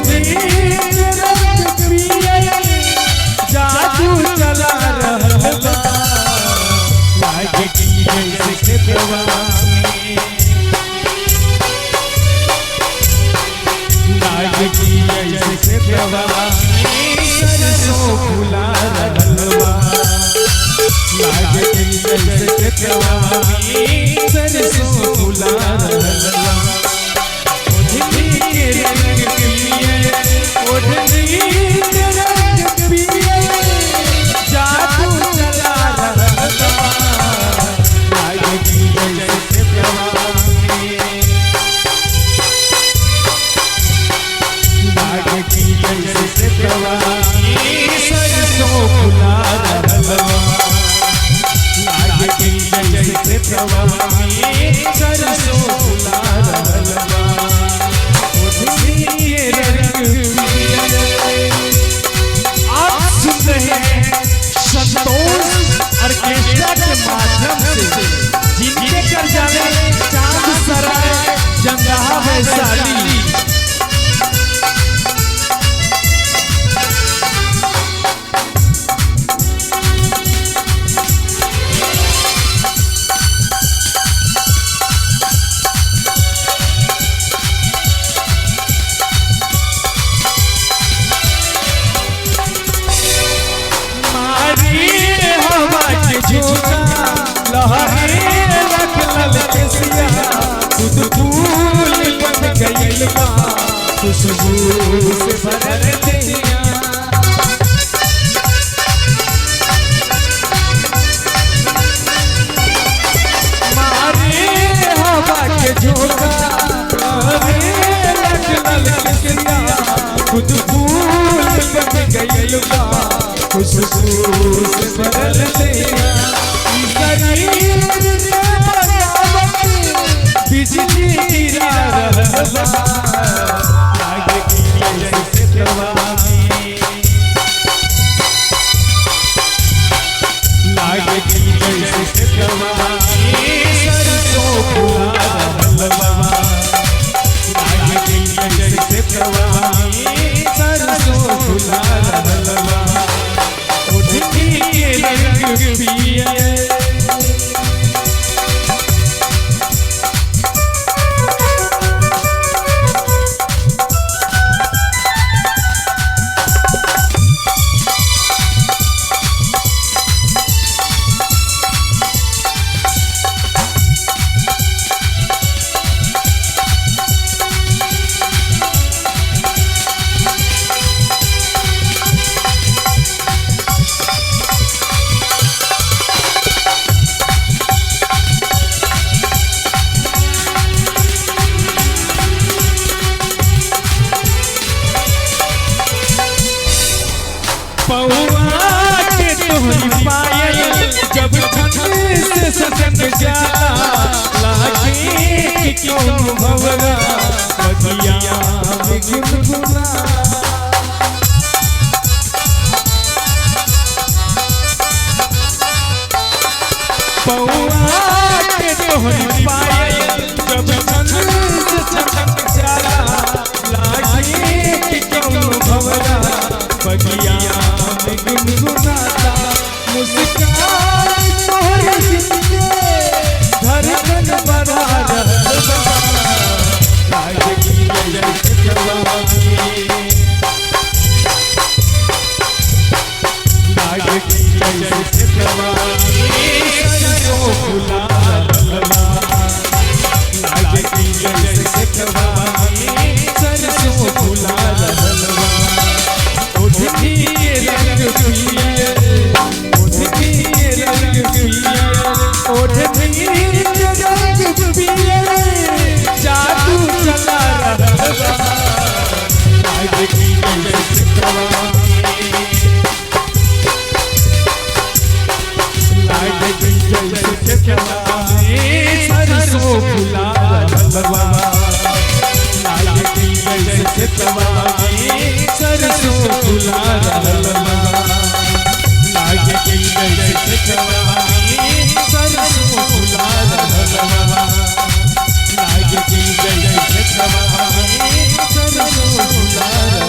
ओढ़नी के रंग पियर जादू चला रहल बा। लागे कि जैसे खेतवा में, लागे कि जैसे खेतवा में सरसों फुला रहल बा। लागे कि जैसे खेतवा में सरसों फुला रहल बा। ओढ़नी के रंग पियर, ओढ़नी के रंग पियर जादू चला रहल बा। लागे कि जैसे खेतवा में, लागे कि जैसे खेतवा में सरसों फुला रहल बा। लागे कि जैसे खेतवा में सरसों फुला रहल बा। ओढ़नी के रंग पियर। आप सुन रहे हैं संतोष ऑर्केस्ट्रा के माध्यम से, जिनके कर जाने चांद सराय जंगाहा वैशाली। मारी हवा के झोंका लहरे रख लल केसिया, खुद फूल बन गइल बा खुशबू से भरल देहिया। मारी हवा के झोंका लहरे रख लल केसिया, खुद फूल बन गइल बा खुशबू से भरल देहिया। ई शरीर के बनावट बिजली गिरा रहल बा। लागे कि जैसे खेतवा में, लागे कि जैसे खेतवा में सरसों फुला रहल बा। लागे कि जैसे खेतवा में सरसों फुला रहल बा। ओढ़नी के रंग पियर। पौआ के तोहरी पायल जब छन से सजन जाला, लागे कि क्यों भवरा बगिया में गुनगुना। पौआ के तोहरी पायल जब छन से सजन जाला, लागे कि क्यों भवरा बगिया में गुनगुनाता। मुस्कान तोहरी दिल के धड़कन बढ़ा रहल बा। लागे कि जैसे खेतवा में, लागे कि जैसे खेतवा में सरसों फुला रहल बा। लागे कि जैसे खेतवा में सरसों फुला रहल बा। ओढ़नी के रंग पियर, ओढ़नी के रंग पियर, ओढ़नी के रंग पियर जादू चला रहल बा। लागे कि जैसे खेतवा में, लागे कि जैसे खेतवा में सरसों फुला रहल बा। लागे कि जैसे खेतवा में सरसों फुला रहल बा। लागे कि जैसे खेतवा में सरसों फुला रहल बा। लागे लागे की जैसे खेतवा में सरसों फुला।